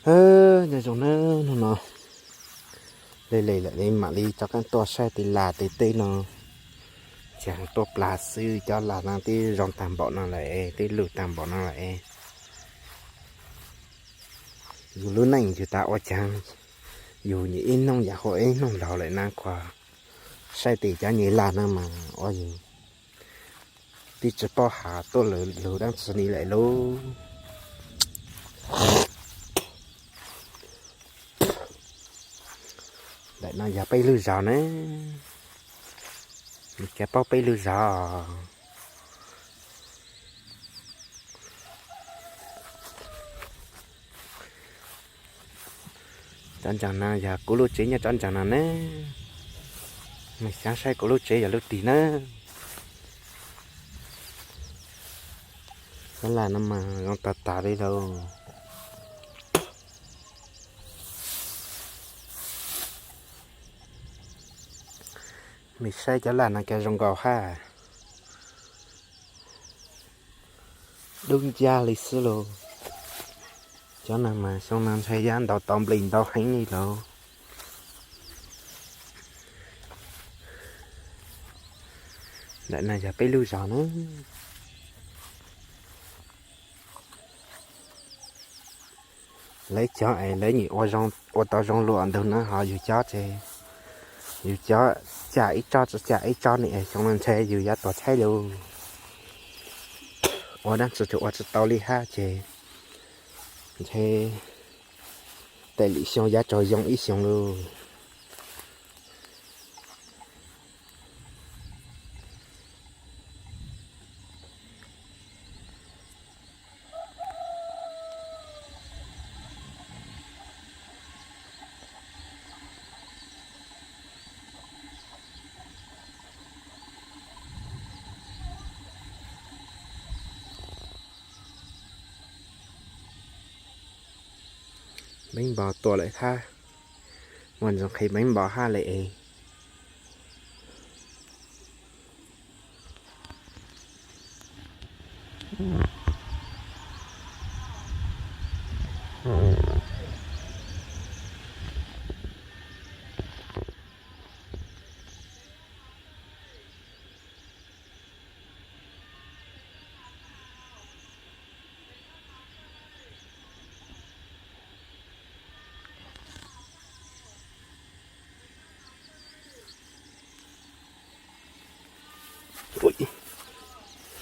Nyob zoo nawb, hnub no lem lem lawm mam li rov qab tuaj saib tej las tej teb no, ces tuaj plas xwb, cov las no twb zoo tag npaum no lawm, twb lug tag npaum no lawm. Yus lub neej yus tas ua caag, yus nyiam ib hnub yam hua ib hnub laug lawm na, kuas saib tej cov nyuag las no mas ua yus twb tsis paub has tuaj lug dab tsi ni lawm lauj. Ntawm no yog peb lub zos na, nws kav paub peb lub zos. Tsob ntsaum no yog kuv lub tsev nyob tsob ntsaum no na. Mej xaav saib kuv lub tsev yog lub twg na. Cov las no mas zoo tas tas li lauj. Mej saib cov las no cas zoo nkaus hab. Dub ncaj li xwb lauj. Cov no mas xyoo no ntshe yuav ntaus tau nplej ntau heev li lauj. Ntawm no yog peb lub zos na. Lawv cov es lawv nyuam ua tau zoo luam ntug na, ho yus cov ces, yus cov caj ib tsob tsis caj ib tsob ne es xyoo no ntshe yus yuav tuag tshaib lauj. Ua dab tsi tsuas ua tsis tau li hab ces ntshe tej lwm xyoo yuav tsaug zoo ib xyoos lauj. Meeb Npo tuaj lawm hab, muaj ntsis qhia Meeb Npo hab le es.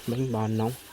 Meeb Npo noob.